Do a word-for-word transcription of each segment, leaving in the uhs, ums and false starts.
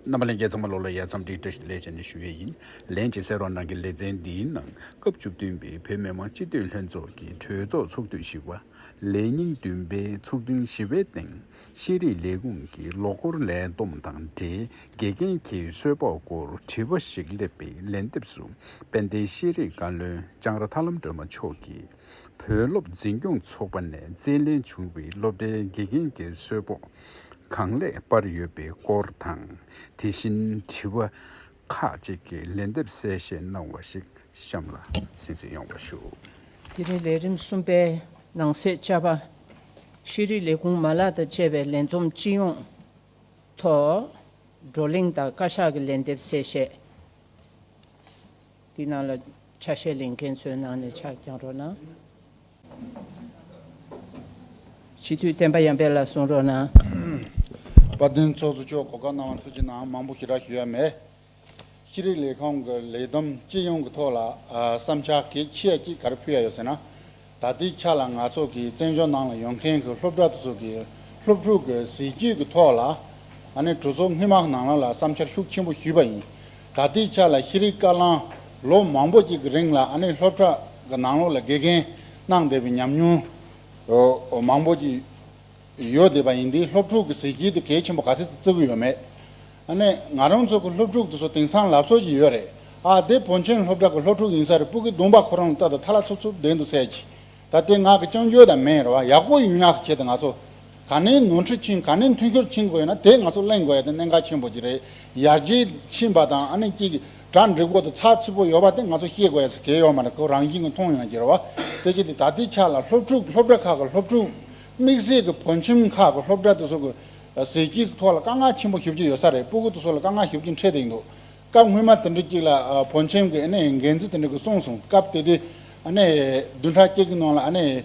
རྣམ་པ་ལྷན་རྒྱས་ཚང་མ་ལོ་ལ་ཡ་འཚམས་འདྲི་བཀྲ་ཤིས་བདེ་ལེགས་བྱས་ནས་ཞུ་ཡས་ཡིན། ལན་གཅིག་གསན་རོགས་གནང་གི། ལེ་ཚན་འདིའི་ནང་སྐབས་བཅུ་བདུན་པའི་བོད་མི་མང་སྤྱི་འཐུས་ལྷན་ཚོགས་ཀྱི་གྲོས་ཚོགས་ཚོགས་དུས་བཞི་པ་ལས་ཉིན་བདུན་པའི་ཚོགས་ཐེངས་བཞི་པའི་སྟེང་ཤེས་རིག་ལས་ཁུངས་ཀྱི་ལོ་འཁོར་ལས་བསྡོམས་དང་འབྲེལ་དགེ་རྒན་གྱི་གསོལ་ཕོགས་སྐོར་དྲི་བ་ཞིག་སླེབས་པའི་ལན་འདེབས་སུ། དཔལ་ལྡན་ཤེས་རིག་བཀའ་བློན་ལྕང་ར་ཐར་ལམ་སྒྲོལ་མ་མཆོག་གིས། བོད་སློབ་འཛིན་སྐྱོང་ཚོགས་པ་ནས་བཙན་ལེན་བྱུང་བའི་སློབ་གྲྭའི་དགེ་རྒན་གྱི་གསོལ་ཕོགས་གང་ལེགས་སྤར་ཡོད་པའི་སྐོར་དང་། དེ་བཞིན་དྲི་བ་ཁག་ཅིག་གི་ལན་འདེབས་གསལ་བཤད་གནང་བ་ཞིག་གཤམ་ལ་གསན་གཟིགས་ཡོང་བ་ཞུ། དེ་རིང་ལས་རིམ་གསུམ་པའི་ནང་གསེས་བཅའ་པ། ཤེས་རིག་ལས་ཁུངས་མ་ལག་དང་བཅས་པའི་ལས་བསྡོམས་སྤྱི་ཡོངས་ཐོག་བགྲོ་གླེང་དང་བཀའ་ཤག་གི་ལན་འདེབས་གསལ་བཤད། འདི་ནང་ལ་ཆ་ཤས་ལེན་མཁན་ཚོའི་ནང་ནས་ཕྱག་བརྐྱང་རོགས་གནང་། སྤྱི་འཐུས་བསྟན་པ་ཡར་འཕེལ་ལགས་གསུང་རོགས་གནང་། དཔལ་ལྡན་ཚོགས་གཙོ་མཆོག་གོ་སྐབས་གནང་བར་ཐུགས་རྗེ་གནང་། མང་པོ་ཞེ་དྲག་ཞུ་ཡ་མེད། ཤེས་རིག་ལས་ཁུངས་ཀྱི་ལས་བསྡོམས་སྤྱི་ཡོངས་ཀྱི་ཐོག་ལ་ཨ་བསམ་འཆར་གལ་ཆེ་ཡ་གཅིག་ག་རེ་ཕུལ་ཡ་ཡོད་ཟེར་ན། ད་ལྟའི་ཆ་ལ་ང་ཚོ་གི་བཙན་བྱོལ་ནང་ལ་ཡོད་མཁན་གྱི་སློབ་གྲྭ་དེ་ཚོ་གི་སློབ་ཕྲུག་གི་གཟི་བརྗིད་ཀྱི་ཐོག་ལ་ཨ་ནི་གྲོས་ཚོགས་སྔོན་མ་གི་ནང་ལོགས་ལ་བསམ་འཆར་ཤུགས་ཆེན་པོ་ཞུས་པ་ཡིན། ད་ལྟའི་ཆ་ལ་ཤེས་རིག་བཀའ་བློན་ལོ་མང་པོ་ཅིག་གི་རིང་ལ་ཨ་ནི་སློབ་གྲྭ་གི་ནང་ལོགས་ལ་དགེ་རྒན་གནང་བསྡད་པའི་ཉམས་མྱོང་མང་པོ་ཅིག་ཡོད་བསྡད་པ་ཡིན་དུས། སློབ་ཕྲུག་གི་གཟི་བརྗིད་དེ་གལ་ཆེན་པོ་ག་ཚོད་ཅིག་བརྩི་གི་ཡོད་མེད། ཨ་ནི་ང་རང་ཚོ་གི་སློབ་ཕྲུག་དེ་ཚོ་དེང་སང་ལབ་སྲོལ་ཞིག་ཡོད་རེད། ཨ་དེ་བོད་ཆེན་སློབ་གྲྭ་གི་སློབ་ཕྲུག་ཡིན་ས་རེད། སྤུ་གུ་གདོང་པ་ཁོ་རང་ལ་ལྟ་དང་ཐ་ལ་འཚུབ་འཚུབ་བསྡད་འདུག་ཟེར་གྱི། ད་དེ་ང་གི་སྐྱོན་བརྗོད་ད་མེད་རེད་བ། ཡག་པོ་ཡོང་ཡག་གི་ཆེད་དུ་ང་ཚོ་ག་ནས་ནོར་འཁྲུལ་ཕྱིན། ག་ནས་མཐུན་ཤོར་ཕྱིན་དགོས་ཡོད་ན་དེ་ང་ཚོ་གླེང་དགོས་ཡ་དེ་གནད་འགག་ཆེན་པོ་ཅིག་རེད། ཡར་རྒྱས་ཕྱིན་པ་དང་ཨ་ནི་གཅིག་གྲ་འགྲིག་པོ་དང་ཚགས་ཚུད་པོ་ཡོད་པ་དེ་ང་ཚོ་ཤེས་དགོས་ཡ་ཟེར་གལ་ཡོད་མ་རེད། ཁོ་རང་བཞིན་གྱིས་མཐོང་ཡོང་གི་རེད་བ། དེ་བྱས་ཏེ་ད་ལྟའི་ཆ་ལ་སློབ་ཕྲུག་སློབ་གྲྭ་ཁག་གི་སློབ་ཕྲུག་དམིགས་བསལ་གྱི་བོད་ཁྱིམ་ཁག་གི་སློབ་གྲྭ་དེ་ཚོ་གི་ཟས་བཅད་ཀྱི་ཐོག་ལ་དཀའ་ངལ་ཆེན་པོ་ཞེ་པོ་ཅིག་ཡོད་ས་རེད། སྤུ་གུ་དེ་ཚོ་ལ་དཀའ་ངལ་ཞེ་པོ་ཅིག་འཕྲད་བསྡད་ཀྱི་འདུག་སྐབས་སྔོན་མ་དེ་འདྲ་ཅིག་ལ་ཨ་བོད་ཁྱིམ་གྱི་ཨ་ནི་འགན་འཛིན་དེ་འདྲ་གིས་གསུངས་སོང་། སྐབས་དེ་དུས་ཨ་ནི་བདུན་ཕྲག་གཅིག་གི་ནང་ལ་ཨ་ནི་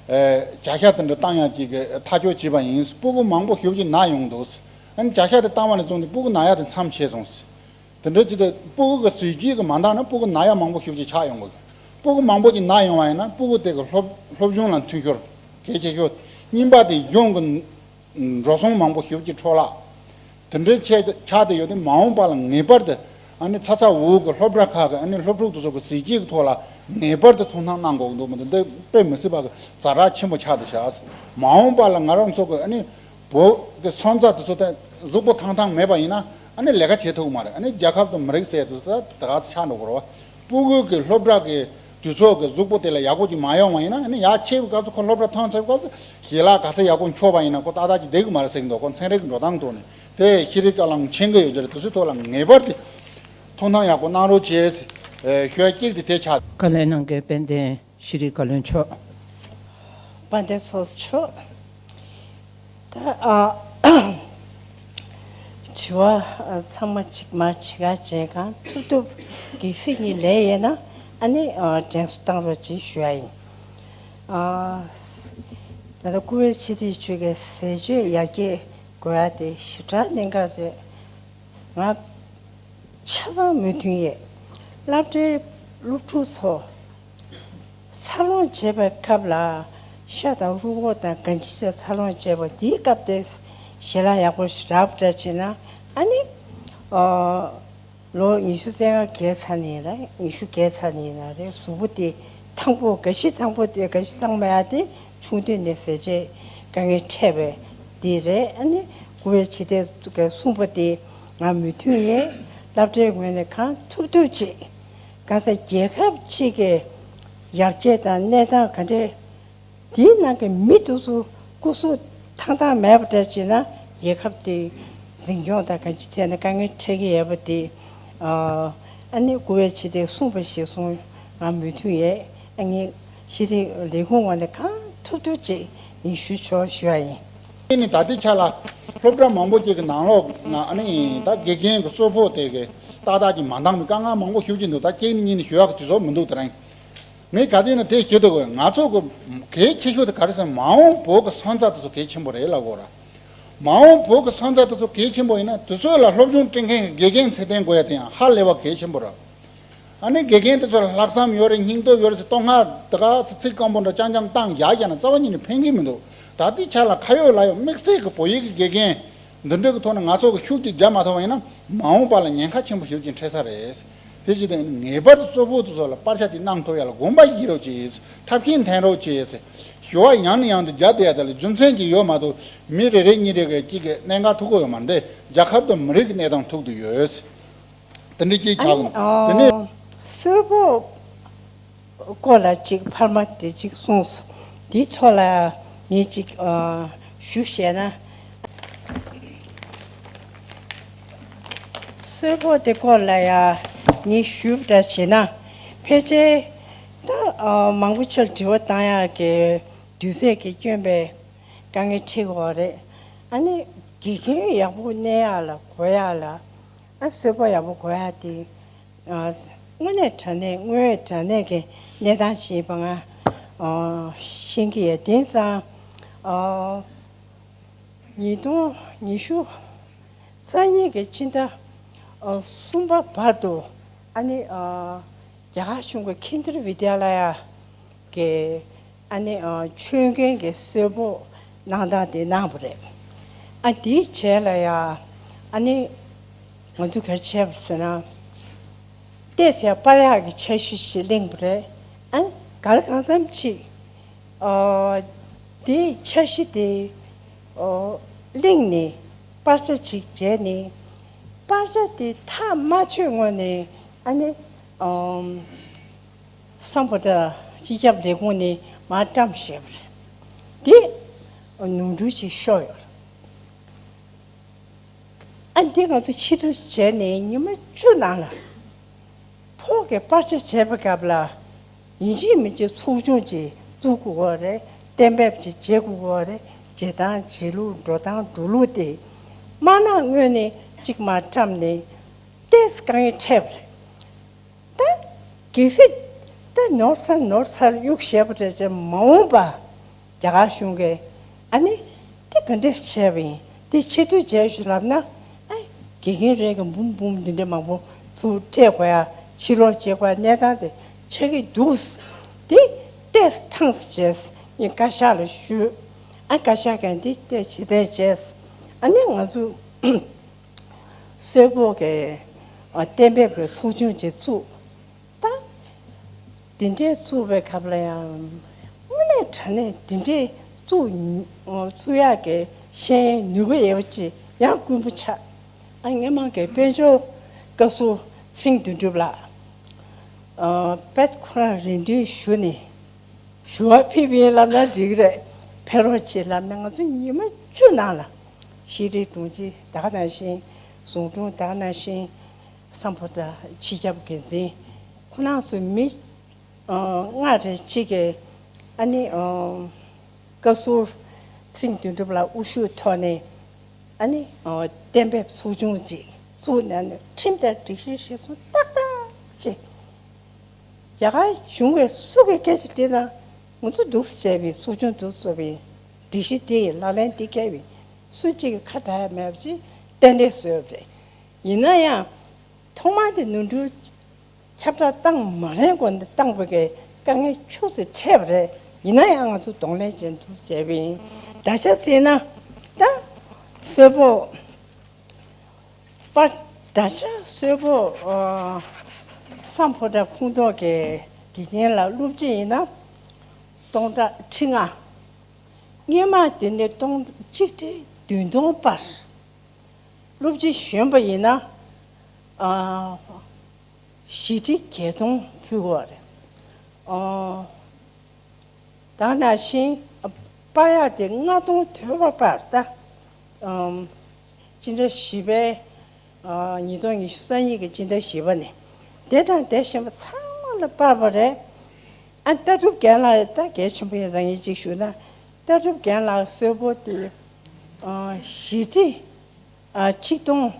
ཨ་བྱ་ཤ་དེ་འདྲ་བཏང་ཡག་ཅིག་གི་ཐག་གཅོད་བྱས་པ་ཡིན། སྤུ་གུ་མང་པོ་ཞེ་པོ་ཅིག་ན་ཡོང་འདུག་ཨ་ནི་བྱ་ཤ་དེ་བཏང་བ་ནས་བཟུང་སྟེ་སྤུ་གུ་ན་ཡག་དེ་མཚམས་ཆད་སོང་། དེ་འདྲ་ཅིག་དེ་སྤུ་གུ་གི་ཟས་བཅད་ཀྱི་མ་འདང་ན་སྤུ་གུ་ན་ཡག་མང་པོ་ཞེ་པོ་ཅིག་ཆགས་ཡོང་གི། སྤུ་གུ་མང་པོ་ཅིག་ན་ཡོང་བ་ཡིན་ན་སྤུ་གུ་དེ་གི་སློབ་སློབ་སྦྱོང་ལ་མཐུན་ཤོར་གལ་ཆེ་ཤོས། གཉིས་པ་དེ་གཞུང་གི་འགྲོ་སོང་མང་པོ་ཞེ་པོ་ཅིག་འཕྲོ་བརླག་དེ་འདྲའི་ཆེད་ཆགས་བསྡད་ཡོད་དེ། མ་འོངས་པ་ལ་ངེས་པར་དུ་ཨ་ནི་ཚ་ཚ་འུར་འུར་གྱི་སློབ་གྲྭ་ཁག་གི་ཨ་ནི་སློབ་ཕྲུག་དེ་ཚོ་གི་ཟས་བཅད་ཀྱི་ཐོག་ལ་ངེས་པར་དུ་ཐོབ་ཐང་གནང་དགོས་ཀྱི་འདུག་མི་འདུག་འདི་དཔེ་མི་སྲིད་པ་གི་ཛ་དྲག་ཆེན་པོ་ཆགས་བསྡད་ཤག་མ་འོངས་པ་ལ་ང་རང་ཚོ་གི་ཨ་ནི་བོད་ཀྱི་སོན་རྩ་དེ་ཚོ་ད་གཟུགས་པོ་ཐང་ཐང་མེད་པ་ཡིན་ན་ཨ་ནི་ལས་ཀ་བྱེད་ཐུབ་ཀྱི་མ་རེད། ཨ་ནི་རྒྱལ་ཁབ་དང་མི་རིགས་ཟེར་དེ་ཚོ་ད་ད་ག་ཚོད་ཆགས་འགྲོ་གི་རེད་བ། སྤུ་གུ་གི་སློབ་གྲྭ་གི་དུས་ཚོད་ཀྱི་གཟུགས་པོ་དེ་ལ་ཡག་པོ་ཅིག་མ་ཡོང་བ་ཡིན་ན་ཨ་ནི་ཡར་ཆེ་བའི་སྐབས་སུ་ཁོ་སློབ་གྲྭ་ཐོན་ཚར་བའི་སྐབས་སུ་ཞལ་ལག་ག་ཚོད་ཡག་པོ་འཁྱོག་པ་ཡིན་ན་ཁོ་ཏག་ཏག་ཅིག་བསྡད་ཀྱི་མ་རེད་ཟེར་གྱི་འདུག་ཁོ་ཚན་རིག་གི་འགྲོ་སྟངས་ཐོག་ནས། དེ་ཤེས་རིག་བཀའ་བློན་མཁྱེན་གྱི་ཡོད་ཀྱི་རེད། དེ་ཚོའི་ཐོག་ལ་ངེས་པར་དུ་ཐོབ་ཐང་ཡག་པོ་གནང་རོགས་བྱེད་ཟེར་ཞུ་ཡ་གཅིག་དེ་དེ་ཆགས། བཀའ་ལན་གནང་མཁན་དཔལ་ལྡན་ཤེས་རིག་བཀའ་བློན་མཆོག་དཔལ་ལྡན་ཚོགས་གཙོ་མཆོག་ད་ཨ་དྲི་བ་ཨ་ཚང་མ་གཅིག་མ་གཅིག་ག་བྱས་གང་ཐུབ་ཐུབ་གལ་སྲིད་ངས་ལན་ཡིན་ན་ཨ་ནི་ཨ་དྲན་གསོ་བཏང་རོགས་གྱིས་ཞུ་ཡ་ཡིན། ཨ་ད་ལྟ་བཀུར་འོས་སྤྱི་འཐུས་ཚོས་ཀྱི་ཟས་བཅད་ཡར་རྒྱས་དགོས་ཡ་དེ་ཞེ་དྲག་གནད་འགག་རེད། ང་ཆ་ཚང་མོས་མཐུན་ཡོད། སློབ་གྲྭའི་སློབ་ཕྲུག་ཚོ་འཚར་ལོངས་བྱེད་པའི་སྐབས་ལ་ཤ་དང་རུས་ཁོག་དང་གང་ཅི་བྱས་འཚར་ལོངས་བྱེད་པ་དེའི་སྐབས་དེ་ཞལ་ལག་ཡག་པོ་ཞིག་རག་པ་འདྲ་བྱས་ན་ཨ་ནི་ཨ་ལོ་ཉི་ཤུ་རྩ་ལྔ་བརྒལ་ཚར་ནས་ཡིན་ན་རེད། ཉི་ཤུ་བརྒལ་ཚར་ནས་ཡིན་ན་རེད། གཟུགས་པོ་དེ་ཐང་པོ་འགའ་ཞིག་ཐང་པོ་དེ་འགའ་ཞིག་ཐང་མེད་ཡ་དེ་ཆུང་དུས་ནས་ཟས་བཅད་དཀའ་ངལ་འཕྲད་པའི་དེ་རེད། ཨ་ནི་བཀུར་འོས་སྤྱི་འཐུས་ཀྱིས་གསུངས་པ་དེ་ང་མོས་མཐུན་ཡོད། སློབ་གྲྭའི་ངོས་ནས་གང་ཐུབ་ཐུབ་བྱེད། གང་ཟེར་རྒྱལ་ཁབ་ཅིག་གི་ཡར་རྒྱས་དང་གནས་སྟངས་ག་འདྲས། དེའི་ནང་གི་མི་དེ་ཚོ་སྐུ་གཟུགས་ཐང་ཐང་མེད་པ་འདྲ་བྱས་ན་རྒྱལ་ཁབ་དེ་འཛིན་སྐྱོང་དང་གང་ཅི་ཐད་ནས་དཀའ་ངལ་འཕྲད་ཀྱི་ཡོད་པ་དེ་ཨ་ནི་བཀུར་འོས་སྤྱི་འཐུས་གསུངས་པ་ཞིག་སོང་ང་མོས་མཐུན་ཡོད། ཨ་ནི་ཤེས་རིག་ལས་ཁུངས་ངོས་ནས་གང་ཐུབ་ཐུབ་ཅིག་ངས་ཞུ་ཆོག་ཞུ་བ་ཡིན། དེ་ནི་ད་ལྟའི་ཆ་ལ་སློབ་གྲྭ་མང་པོ་ཅིག་གི་ནང་ལོགས་ན་ཨ་ནི་ད་དགེ་རྒན་གྱི་གསོལ་ཕོགས་དེ་གི་ཏག་ཏག་ཅིག་མ་འདང་བའི་དཀའ་ངལ་མང་པོ་ཞེ་པོ་ཅིག་འདུག་ད་གཅིག་ནས་གཉིས་ནས་ཞུ་ཡག་གི་དུས་ཚོད་མི་འདུག་དེ་རིང་། ངས་ག་དུས་ཡིན་ན་དེ་ཞུ་འདོད་དགོས། ང་ཚོ་གི་གལ་ཆེ་ཤོས་དེ་ག་རེ་ཟེར་ན་མ་འོངས་བོད་ཀྱི་སོན་རྩ་དེ་ཚོ་གལ་ཆེན་པོ་རེད་ལབ་དགོས་ར། མ་འོངས་བོད་ཀྱི་སོན་རྩ་དེ་ཚོ་གལ་ཆེན་པོ་ཡིན་ན་དེ་ཚོ་ལ་སློབ་སྦྱོང་སྤྲད་མཁན་གྱི་དགེ་རྒན་ཚད་ལྡན་དགོས་ཡ་དེ་ཡང་ཧ་ལས་པ་གལ་ཆེན་པོ་རེད། ཨ་ནི་དགེ་རྒན་དེ་ཚོ་ལ་ལྷག་བསམ་ཡོད་རེད། སྙིང་སྟོབས་ཡོད་རེད་ཟེར་བསྟོད་བསྔགས་དེ་ག་ཚོད་ཚིག་སྐམ་པོ་འདྲ་རྐྱང་རྐྱང་བཏང་བཞག་བཞག་ན་རྩ་བ་ཉིད་ནས་ཕན་གྱི་མི་འདུག་ད་ལྟའི་ཆ་ལ་ཁ་ཡོད་ལག་ཡོད་དམིགས་བསལ་གྱི་བོད་ཡིག་གི་དགེ་རྒན་ འདི་འདྲ་གི་ཐོག་ནས་ང་ཚོ་གི་ཤུགས་ཀྱིས་རྒྱབ་མ་ཐུབ་པ་ཡིན་ན་མ་འོངས་པ་ལ་ཉེན་ཁ་ཆེན་པོ་ཞེ་པོ་ཅིག་འཕྲད་ས་རེད། དེ་བྱས་ཏེ་ངེས་པར་དུ་གཙོ་བོ་དེ་ཚོ་ལ་པར་ཆས་དེ་གནང་ཐུབ་ཡ་ལ་དགོངས་པ་བཞེས་རོགས་བྱེད། ཐབས་ཤེས་འཐེན་རོགས་བྱེད། ཞུ་བ་ཡང་ནས་ཡང་དུ་རྒྱབ་བསྡད་ཡ་དེ་ལ་རྒྱུ་མཚན་ཅིག་ཡོད་མ་གཏོགས་མི་རེ་རེ་གཉིས་རེ་གི་གཅིག་གི་གནད་འགག་ཐུག་གི་ཡོད་མ་རེད། རྒྱལ་ཁབ་དང་མི་རིགས་ཀྱི་གནས་སྟངས་ཐུག་བསྡད་ཡོད། དེ་འདྲ་ཅིག་ཨ་ཆགས་ནི་སོང་། དེ་ནས་ཨ་གསོལ་ཕོགས་སྐོར་ལ་ཅིག་འཕར་མ་དེ་ཅིག་གསུངས་སོང་། དེའི་ཐོག་ལ་ངས་ཅིག་ཨ་ཞུ་བཤད་ན། གསོལ་ཕོགས་དེ་སྐོར་ལ་ཡ་ངས་ཞུས་པ་འདྲ་བྱས་ན། ཕལ་ཆེར་ད་ཨ་མང་པོ་ཅིག་ལ་དྲི་བ་བཏང་ཡག་གི་དུས་ཚོད་ཀྱི་སྐྱོན་པས་དཀའ་ངལ་འཕྲད་ཀྱི་ཡོད་རེད། ཨ་ནི་དགེ་རྒན་ཡག་པོ་གནས་ཡག་ལ་དགོས་ཡག་ལ། ཨ་གསོལ་ཕོགས་ཡག་པོ་དགོས་ཡག་དེ། ཨ་དངོས་གནས་དྲང་གནས་དངོས་ཡོད་དྲང་གནས་ཀྱི་གནས་སྟངས་ཤིག་ཡིན་པ་ང་ཨ་ཤེས་ཀྱི་ཡོད། དེང་སང་ཨ་ཉིས་སྟོང་ཉི་ཤུ་རྩ་གཉིས་ཀྱི་ཕྱི་ཟླ་ཨ་གསུམ་པ་བར་དུ་ཨ་ནི་ཨ་རྒྱ་གར་གཞུང་གི་ཁེན་དྲི་བི་དྱ་ལ་ཡ་གི་ཨ་ནི་ཨ་ཆོས་མགོན་གྱི་གསོལ་ཕོགས་གནང་སྟངས་དེ་གནང་བ་རེད། ཨ་དེའི་རྗེས་ལ་ཡ་ཨ་ནི་ང་ཚོ་ག་རེ་བྱས་པ་ཟེར་ན། ཏོག་ཙམ་པར་ཡག་གི་འཆར་གཞི་ཞིག་གླེང་བ་རེད། ཨ་ག་ལ་གང་འཚམ་ཅིག་ཨ་དེའི་འཆར་གཞི་དེ་ཨ་གླེང་ནས་པར་ཆ་ཅིག་བྱས་ནས་པར་ཆ་དེ་ཐག་མ་ཆོད་སྔོན་ནས་ཨ་ནི་ཨམ། སམ་བྷོ་ཊ་སྤྱི་ཁྱབ་ལས་ཁུངས་ནས་མར་བཀྲམ་བཞག་པ་རེད། དེ་ནོར་འཁྲུལ་ཅིག་ཤོར་ཡོད་རེད། ཨ་འདི་ང་ཚོ་ཕྱིར་བསྡུ་བྱས་ནས་ཉི་མ་བཅུ་ནང་ལ་ཕོགས་ཀྱི་པར་ཆ་བྱས་པའི་སྐབས་ལ་ཡིན་གཅིག་མིན་གཅིག་ཚོགས་ཆུང་ཅིག་བཙུགས་དགོས་ཀྱི་ཡོད་རེད། གཏན་འབེབས་ཅིག་བྱེད་དགོས་ཀྱི་ཡོད་རེད། བྱེད་སྟངས་བྱེད་ལུགས་འགྲོ་སྟངས་འགྲོ་ལུགས་དེ་མ་གནང་སྔོན་ནས་གཅིག་མར་བཀྲམ་ནས་ཏོག་ཙམ་དཀའ་ངལ་འཕྲད་པ་རེད། ད་གལ་སྲིད་ད་ནོར་ས་ནོར་སར་གཡུག་བཞག་པ་རེད་ཅེས་མ་འོངས་པ་རྒྱ་གར་གཞུང་གིས་ཨ་ནི་དེ་ག་འདྲས་བྱས་པ་ཡིན། དེ་ཕྱིར་བསྡུ་བྱས་ཞུ་ལབ་ན། ཨ་དགེ་རྒན་རེ་གི་འབུམ་འབུམ་འདི་འདྲ་མང་པོ་ཚུར་སྤྲད་དགོས་ཡ་ཕྱིར་ལོག་བྱེད་དགོས་ཡ་གནས་སྟངས་དེ་ཆགས་ཀྱི་འདུག་དེ་ཏོག་ཙམ་ཐང་ཙམ་བྱས་ངས་བཀའ་ཤག་ལ་ཞུས། ཨ་བཀའ་ཤག་གིས་འདི་ཏོག་ཙམ་ཇུས་གཏན་བྱས། ཨ་ནི་ང་ཚོ་གསོལ་ཕོགས་ཀྱི་ཨ་གཏན་འབེབས་ཀྱི་ཚོགས་ཆུང་ཅིག་བཙུགས། ད་འདི་འདྲའི་བཙུགས་པའི་སྐབས་ལ་ཡང་དངོས་གནས་དྲང་གནས་འདི་འདྲའི་བཙུགས་བཙུགས་ཡག་གི་ཤེས་ཡོན་ནུས་པ་ཡོད་པ་ཅིག་ཡང་དཀོན་པོ་ཆགས། ཨ་སྔོན་མ་གི་དཔལ་འབྱོར་བཀའ་ཟུར་ཚེ་རིང་དོན་གྲུབ་ལགས། ཨ་དཔེ་ཁོ་རང་རེ་འདུན་ཞུ་ནས་ཞུ་བ་ཕེབས་ཡིན་ལབ་ན་འགྲིག་གི་རེད། ཕེབས་རོགས་བྱེད་ལབ་ན་ང་ཚོ་ཉི་མ་བཅུ་ནང་ལ་ཤེས་རིག་དྲུང་ཆེ་ད་ག་ནང་བཞིན་ཟུང་དྲུང་ད་ག་ནང་བཞིན། སམ་བྷོ་ཊ་སྤྱི་ཁྱབ་འགན་འཛིན་ཁོ་རང་ཚོ་མི་ཨ་ལྔ་རེ་གཅིག་གིས་ཨ་ནི་ཨ་བཀའ་ཟུར་ཚེ་རིང་དོན་གྲུབ་ལགས་དབུ་བཞུགས་ཐོག་ནས་ཨ་ནི་ཨ་གཏན་འབེབས་ཚོགས་ཆུང་ཅིག་བཙུགས་ནས་ཁྲིམས་དང་སྒྲིག་གཞི་གཞིར་བཟུང་ཏག་ཏག་ཅིག་རྒྱ་གར་གཞུང་བས་སུ་གིས་སྐད་ཆ་དྲིས་ན་ང་ཚོ་འདུག་སེ་བྱས་པའི་ཚོགས་ཆུང་འདུག་བཙུགས་པའི་སྒྲིག་གཞི་དེ་ཡི་ལག་ལེན་དེ་བཀལ་བའི་སུ་གཅིག་གིས་ཁ་གྲག་ཡ་མེད་པ་ཅིག་གཏན་འབྲས་བཟོས་པ་རེད། ཡིན་ན་ཡང་། ཐོག་མར་དེ་ནོར་འཁྲུལ་ཁྱབ་བསྒྲགས་བཏང་མ་རན་གོང་དུ་བཏང་བའི་དཀའ་ངལ་ཤུགས་ཆེ་འཕྲད་པ་རེད། ཡིན་ན་ཡང་ང་ཚོ་གདོང་ལེན་བྱེད་འདུག་བྱས་པ་ཡིན། ད་ཆ་བརྩིས་ན་ད་གསོལ་ཕོགས་པར་ད་ཆ་གསོལ་ཕོགས་ཨ་སམ་བྷོ་ཊ་ཁོངས་གཏོགས་ཀྱི་དགེ་རྒན་ལ་སློབ་སྤྱི་ཡིན་ན་སྟོང་ཕྲག་ཁྲི་ལྔ། སྔོན་མ་དེ་ནས་སྟོང་ཆིག་ཁྲི་བདུན་སྟོང་པར། སློབ་སྤྱི་གཞོན་པ་ཡིན་ན་ཨ་བཞི་ཁྲི་བརྒྱད་སྟོང་ཕུལ་བ་རེད། ཨ་ད་ནང་བཞིན་པར་ཡག་དེ་ལྔ་སྟོང་ཐོལ་པ་པར་ད་ཨམ་སྤྱི་ཟླ་བཞི་པའི་ཨ་ཉིས་སྟོང་ཉི་ཤུ་རྩ་གཉིས་ཀྱི་སྤྱི་ཟླ་བཞི་པ་ནས་དེ་དང་དེ་བཞིན་པ་ཚང་མ་ལ་པར་བ་རེད། ཨ་ལྟ་གྲུབ་རྒན་ལགས་ད་གལ་ཆེན་པོ་ཡིན་ཙང་ངས་གཅིག་ཞུ་ན། ལྟ་གྲུབ་རྒན་ལགས་གསོལ་ཕོགས་དེ་ཨ་བཞི་ཁྲི་ཨ་ཆིག་སྟོང་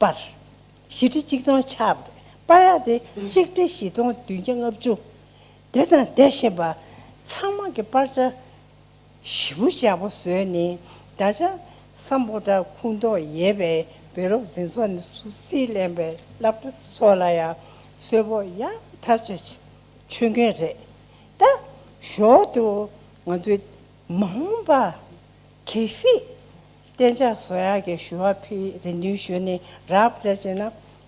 པར། བཞི་ཁྲི་ཆིག་སྟོང་ཆགས་པ་རེད། པར་ཡག་དེ་གཅིག་ཁྲི་བཞི་སྟོང་བདུན་བརྒྱ་ལྔ་བཅུ། དེ་དང་དེ་བཞིན་པ་ཚང་མ་གི་པར་ཆ་ཞེ་པོ་ཞེ་པོ་བཟོས་ནས་ད་ཆ་སམ་བྷོ་ཊ་ཁོངས་གཏོགས་ཡོད་པའི་བོད་རོགས་འཛིན་ཚོགས་ནས་སུ་རྩིས་ལེན་པའི་སློབ་གྲྭ་ཚོ་ལ་ཡང་གསོལ་ཕོགས་ཡག་ཐག་ཆོད་ཆོད་མཁན་རེད། ད་ཞོར་དུ་ང་ཚོས་མ་འོངས་པ་གལ་སྲིད་ གཏན་འཇགས་བཟོ་ཡག་གི་ཞུ་བ་ཕུལ་རེ་འདུན་ཞུས་ནས་རག་བྱས་བྱས་ན་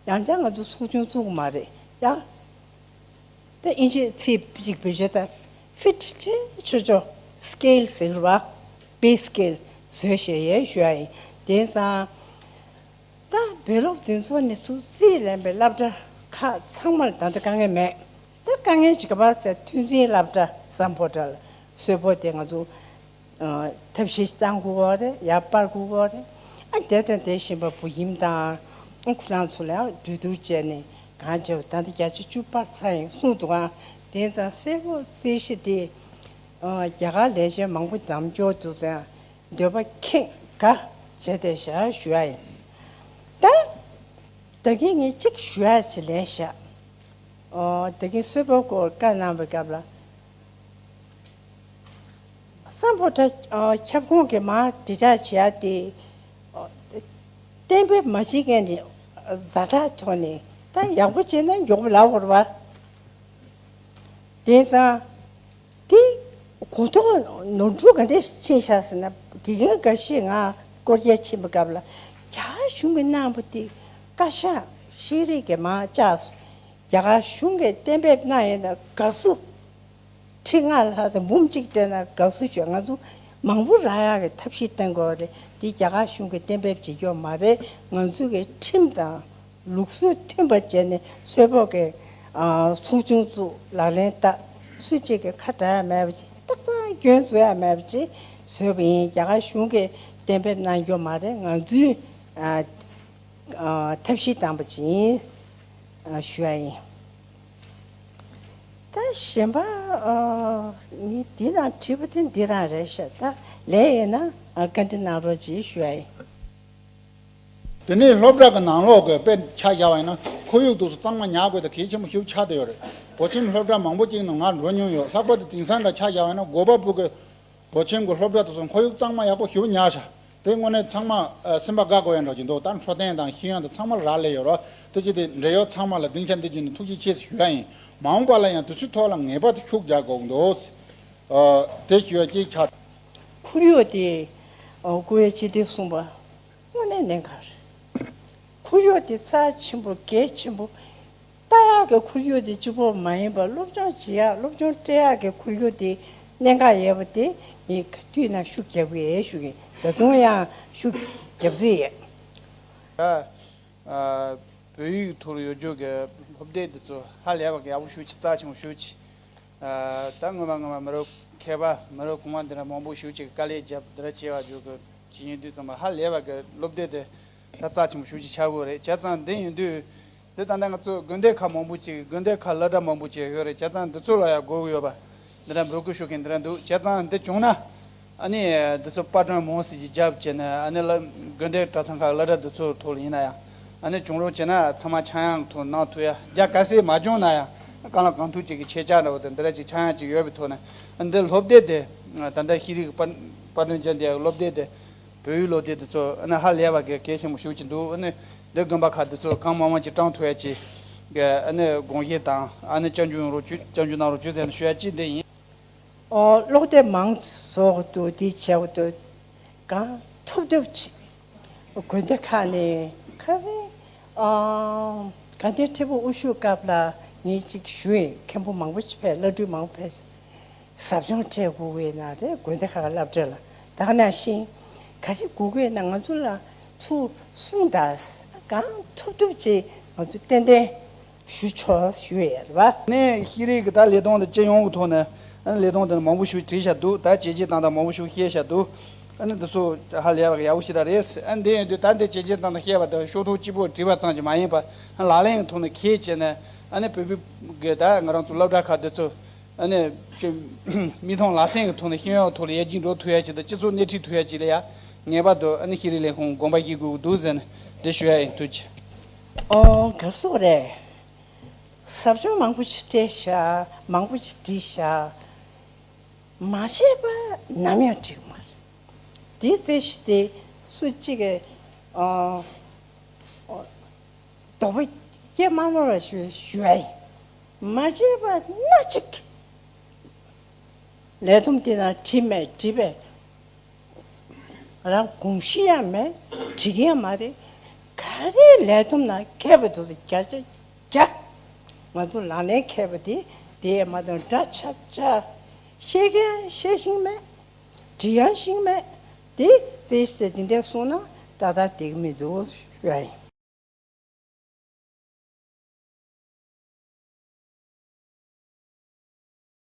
ཡང་བསྐྱར་ང་ཚོ་ཚོགས་ཆུང་བཙུགས་མ་རེད་ཡ། ད་ཨིན་ཇི་ཚིག་གཅིག་བེད་སྤྱོད་ད་ཕི་ཊི་ཆེ་ཆོ་ཆོ་སི་ཀེལ་ཟེར་བ་པེ་སི་ཀེལ་བཟོས་བཞག་ཡས་ཞུ་ཡ་ཡིན། དེང་སང་ད་བོད་སློབ་འདི་ཚོ་ནས་ཚུར་རྩིས་ལེན་པའི་སློབ་གྲྭ་ཁག་ཚང་མར་ད་ལྟ་དཀའ་ངལ་མེད། ད་དཀའ་ངལ་ཅིག་ག་པར་ཟེར་ཐོན་རྫས་སློབ་གྲྭ་སམ་བྷོ་ཊ་ལ་གསོལ་ཕོགས་དེ་ང་ཚོ་ཐབས་ཤེས་བཏང་དགོས་ཀྱི་རེད། ཡར་སྤར་དགོས་ཀྱི་རེད། ཨ་དེ་དང་དེ་བཞིན་པ་བུ་ཡིན་དང་ཨ་ཁོ་རང་ཚོ་ལ་ཡང་གྲོས་བསྡུར་བྱས་ནས་གང་བྱེད་ད་ལྟ་བརྒྱ་ཆ་བཅུ་སྤར་ཚར་ཡིན་གསུངས་འདུག་ཨ་དེ་ཙང་གསོལ་ཕོགས་རྩིས་གཞི་དེ་རྒྱ་གར་ལས་བྱེད་མང་པོ་འདེམས་སྐྱོར་འདུག་ཙང་འདོད་པ་ཁེངས་དགའ་བྱས་ཏེ་བཞག་ཞུ་ཡ་ཡིན། ད་ད་གིན་ངས་གཅིག་ཞུ་ཡ་ཅིག་ལས་བཞག་ཨོ་ད་གིན་གསོལ་ཕོགས་སྐོར་བཀའ་གནང་བའི་སྐབས་ལ། སམ་བྷོ་ཊ་ཁྱབ་ཁོངས་ཀྱི་མར་དྲིལ་བསྒྲགས་བྱེད་ཡ་དེ་གཏན་འབེབས་མ་བྱེད་མཁན་ནི་ཛ་དྲག་ཐོག་ནས་ད་ཡག་པོ་བྱས་ན་མགྱོགས་པོ་ལབ་དགོས་རེད་པ། དེང་སང་དེ་གོ་རྟོགས་ནོར་འཁྲུལ་ག་འདྲས་ཕྱིན་ཤག་ཟེར་ན་དགེ་རྒན་འགའ་ཤས་ང་སྐོར་རྒྱག་ཕྱིན་པའི་སྐབས་ལ་རྒྱ་གཞུང་གིས་གནང་པ་དེ་བཀའ་ཤག་ཤེས་རིག་གི་མར་བཅར་སོང་། རྒྱ་གར་གཞུང་གིས་གཏན་འབེབས་གནང་ཡོད་ན་དགའ་བསུ། ཁྲི་ལྔ་ལྷག་དང་འབུམ་གཅིག་སྤྲད་ན་དགའ་བསུ་ཞུ། ང་ཚོ་མང་པོ་རག་ཡག་གི་ཐབས་ཤེས་གཏང་དགོས་རེད། འདི་རྒྱ་གར་གཞུང་གིས་གཏན་འབེབས་བྱེད་རྒྱུ་མ་རེད། ང་ཚོ་གི་ཁྲིམས་དང་ལུགས་སྲོལ་མཐུན་པ་བྱས་ནས་གསོལ་ཕོགས་ཀྱི་ཚོགས་ཆུང་བཙུགས་ལག་ལེན་བསྟར། སུ་གཅིག་གིས་ཁ་གྲག་ཡ་མེད་པ་ཅིག་ཏག་ཏག་སྐྱོན་བཟོ་ཡ་མེད་པ་ཅིག་བཟོས་པ་ཡིན། རྒྱ་གར་གཞུང་གིས་གཏན་འབེབས་གནང་རྒྱུ་མ་རེད། ང་ཚོས་ཐབས་ཤེས་བཏང་པ་ཅིག་ཡིན། ཞུ་ཡ་ཡིན། ད་གཞན་པ་ངས་འདི་ནང་བྲིས་པ་དེ་འདི་རང་རེད་ཤག་ད་ལས་ཡོད་ན་བཀའ་འདྲི་གནང་རོགས་གྱིས་ཞུ་ཡ་ཡིན། དེ་ནས་སློབ་གྲྭ་གི་ནང་ལོགས་ཀྱི་དཔེ་ཆ་བཞག་པ་ཡིན་ན་ཁོར་ཡུག་དེ་ཚོ་གཙང་མ་ཉར་དགོས་དེ་གལ་ཆེན་པོ་ཞིག་ཆགས་བསྡད་ཡོད་རེད། སྒོ་ཁྱིམ་སློབ་གྲྭ་མང་པོ་ཅིག་ནང་ང་འགྲོ་མྱོང་ཡོད། ལྷག་པར་དུ་དེང་སང་འདྲ་ཆ་བཞག་པ་ཡིན་ན་སྒོ་པ་སྤུ་གུ་སྒོ་ཁྱིམ་གྱི་སློབ་གྲྭ་དེ་ཚོ་ཁོར་ཡུག་གཙང་མ་ཡག་པོ་ཞེ་པོ་ཉར་ཤག་དེ་དངོས་གནས་ཚང་མ་ཨ་སེམས་པ་དགའ་དགོས་ཡ་འདྲ་ཅིག་འདུག་ད་འཕྲོད་བསྟེན་དང་ཤེས་ཡོན་དང་ཚང་མ་ལ་རག་ལས་ཡོད་རེད། དེ་ཅི་སྟེ་འབྲེལ་ཡོད་ཚང་མ་ལ་སྡིངས་ཆ་འདི་བརྒྱུད་ནས་ཐུགས་རྗེ་ཆེ་ཞུ་ཡ་ཡིན། མ་འོངས་པ་ལ་ཡང་དེ་ཚོའི་ཐོག་ལ་ངེས་པར་དུ་ཤུགས་རྒྱག་དགོས་འདུག་ཨ་དེ་ཞུ་ཡ་གཅིག་ཆགས། ཁོར་ཡུག་དེ་ཨ་བཀུར་འོས་སྤྱི་འཐུས་གསུངས་པ་དངོས་གནས་གནད་འགག་རེད། ཁོར་ཡུག་དེ་རྩ་ཆེན་པོ་གལ་ཆེན་པོ། ལྟ་ཡག་གི་ཁོར་ཡུག་དེ་གཅིག་པོ་མ་ཡིན་པར་སློབ་སྦྱོང་བྱེད་ཡག་སློབ་སྦྱོང་སྤྲད་ཡག་གི་ཁོར་ཡུག་དེ་གནད་འགག་ཡོད་པ་དེ་ངས་ག་དུས་ན་ཤུགས་རྒྱབ་ཀྱི་ཡོད་ཞུ་གི། ད་དུང་ཡང་ཤུགས་རྒྱབ་རྩིས་ཡོད། ད་ཨ་བོད་ཡིག་ཐོག་ལ་ཡོད་རྒྱུ་གི་སློབ་དེབ་དེ་ཚོ་ཧ་ལས་པ་གི་ཡག་པོ་ཞེ་པོ་ཅིག་རྩ་ཆེན་པོ་ཞེ་པོ་ཅིག་ཨ་ད་སྔོན་མ་སྔོན་མ་མི་རབས་མཁས་པ་མི་རབས་གོང་མ་འདི་འདྲ་མང་པོ་ཞེ་པོ་ཅིག་གི་དཀའ་ལས་བརྒྱབ་འདི་འདྲ་བྱས་པ་བརྒྱུད་གི་བྱེད་ཉན་དུས་ཙམ་པ་ཧ་ལས་པ་གི་སློབ་དེབ་དེ་ད་རྩ་ཆེན་པོ་ཞེ་པོ་ཅིག་ཆགས་ཀྱི་ཡོད་རེད། བྱས་ཙང་འདི་ཡིན་དུས་འདི་ད་ལྟ་ང་ཚོ་དགོན་སྡེ་ཁག་མང་པོ་ཅིག་དགོན་སྡེ་ཁག་སློབ་གྲྭ་མང་པོ་ཅིག་ཡོད་རེད། བྱས་ཙང་འདི་ཚོ་ལ་ཡང་དགོས་ཀྱི་ཡོད་པ་འདི་འདྲ་འབོད་སྐུལ་ཞུ་མཁན་འདི་འདྲ་འདུག་བྱས་ཙང་འདི་བྱུང་ན། ཨ་ནི་འདི་ཚོ་པར་སྐྲུན་མང་སེ་ཅིག་བརྒྱབ་བྱས་ནས་ཨ་ནི་ལ་དགོན་སྡེ་གྲྭ་ཚང་ཁག་སློབ་གྲྭ་འདི་ཚོའི་ཐོག་ལ་ཡིན་ན་ཡང་ཨ་ནི་བྱུང་རོགས་བྱས་ན་ཚང་མ་ཆག་ཡང་ཐོག་གནང་ཐུབ་ཡ། རྒྱ་ག་ཚད་མ་བྱུང་ན་ཡང་གང་ལ་གང་ཐུབ་ཅིག་གི་ཆེད་བཅར་འདྲ་བོ་དང་འདི་འདྲ་ཅིག་ཆག་ཡང་ཅིག་ཡོད་པའི་ཐོག་ནས་ཨ་འདི་སློབ་དེབ་དེ་ད་ལྟ་ཤེས་རིག་པར་པར་སྐྲུན་བྱས་འདི་སློབ་དེབ་དེ་བོད་ཡིག་སློབ་དེབ་དེ་ཚོ་ཨ་ནི་ཧ་ལས་པ་གི་གལ་ཆེན་པོ་ཞེ་པོ་ཅིག་འདུག་ཨ་ནི་འདི་དགོན་པ་ཁག་དེ་ཚོ་གང་མང་མང་ཅིག་བགྲང་ཐུབ་ཡ་ཅིག་གི་ཨ་ནི་དགོངས་བཞེས་དང་ཨ་ནི་སྐྱབས་འཇུག་ཡོང་རོགས་བྱོས། སྐྱབས་འཇུག་གནང་རོགས་བྱོས་ཟེར་ནས་ཞུ་ཡ་ཅིག་འདི་ཡིན། ཨོ་ཀློག་དེབ་མང་བཟོ་དགོས་འདུག་དེ་བྱེད་དགོས་འདུག་གང་ཐུབ་ཐུབ་ཅིག་དགོན་སྡེ་ཁག་ནས་ཁ་སང་ཨ་དགའ་ལྡན་ཁྲི་པ་དབུ་བཞུགས་སྐབས་ལ་ངས་ཅིག་ཞུས་ཡིན། མཁན་པོ་མང་པོ་ཅིག་ཕེབས། བླ་སྤྲུལ་མང་པོ་ཕེབས། ཟབ་སྦྱོང་སྤྲད་དགོས་ཀྱི་ན་རེད། དགོན་སྡེ་ཁག་གི་སློབ་གྲྭ་ལ་ད་ག་ནང་བཞིན་ག་རེ་དགོས་ཀྱི་ན་ང་ཚོ་ལ་ཚུར་གསུངས་དང་། གང་ཐུབ་ཐུབ་ཅིག་ང་ཚོ་ཏན་ཏན་ཞུ་ཆོག་ཞུ་ཡས་རེད་པ། ནས་ཤེས་རིག་གི་ད་ལས་དོན་དེ་སྤྱི་ཡོངས་ཀྱི་ཐོག་ནས་ཨ་ནི་ལས་དོན་དེ་མང་པོ་ཞིག་བྲིས་བཞག་འདུག་ད་བྱས་རྗེས་བཏང་སྟངས་མང་པོ་ཞིག་བཤད་བཞག་འདུག་ཨ་ནི་འདི་ཚོ་ཧ་ལས་པ་ཡག་པོ་ཞིག་རང་རེད། ཨ་འདི་ཡིན་དུས་ད་འདི་བྱས་རྗེས་བཏང་སྟངས་བཤད་པ་དང་ཤོག་ཐོག་གཅིག་པོ་བྲིས་པ་ཙམ་གྱིས་མ་ཡིན་པ་ཨ་ལག་ལེན་གྱི་ཐོག་ནས་འཁྱེར་བྱས་ནས་ཨ་ནི་བོད་པའི་གི་ད་ང་རང་ཚོ་སློབ་གྲྭ་ཁག་འདི་ཚོ། ཨ་ནི་ཅི་མིག་མཐོང་ལག་ཟིན་གྱི་ཐོག་ནས་ཤེས་ཡོན་ཐོག་ལ་ཡར་རྒྱས་འགྲོ་ཐུབ་ཡ་ཅིག་དང་སྤྱི་ཚོགས་སྣེ་ཁྲིད་ཐུབ་ཡ་ཅིག་ལ་ཡ་ངེས་པར་དུ་ཨ་ནི་ཤེས་རིག་ལས་ཁུངས་དགོངས་པ་བཞེས་དགོས་ཀྱི་འདུག་ཟེར་ནས་འདི་ཞུ་ཡ་ཡིན། ཐུགས་རྗེ་ཆེ། ཨོ་དགའ་བསུ་རེད། ཟབ་སྦྱོང་མང་པོ་ཞིག་སྤྲད་ཤག་མང་པོ་ཞིག་བྲིས་ཤག་མ་བྱས་པ་ནམ་ཡང་འགྲིག་མ་རེད། དེའི་རྩད་གཞི་དེ་སུ་གཅིག་གིས་ཨོ། རྡོག་པ་སྐྱེལ་མ་ནོར་བ་ཞུ་ཞུ་ཡ་ཡིན། མ་བྱས་པ་སྣ་གཅིག་ལས་བསྡོམས་དེ་ན་བྲིས་མེད་བྲིས་པས། ང་རང་དགོངས་གཞི་ཡང་མེད། འགྲིག་ཡང་མ་རེད། ག་རེ་ལས་ཐུབ་ན་མཁས་པ་དེ་ཚོ་བརྒྱ་ཆ་བརྒྱ། ང་ཚོ་ལག་ལེན་མཁས་པ་དེ་དེ་ཡང་མ་གཏོགས་འདྲ་ཆགས་ཆགས། བཤད་མཁན་བཤད་ཤེས་མེད། འབྲི་ཡང་ཤེས་མེད། དེ་དེ་ཟེར་དེ་འདྲ་གསུངས་ན་ཏག་ཏག་འགྲིག་མི་འདུག་ཞུ་ཡ་ཡིན།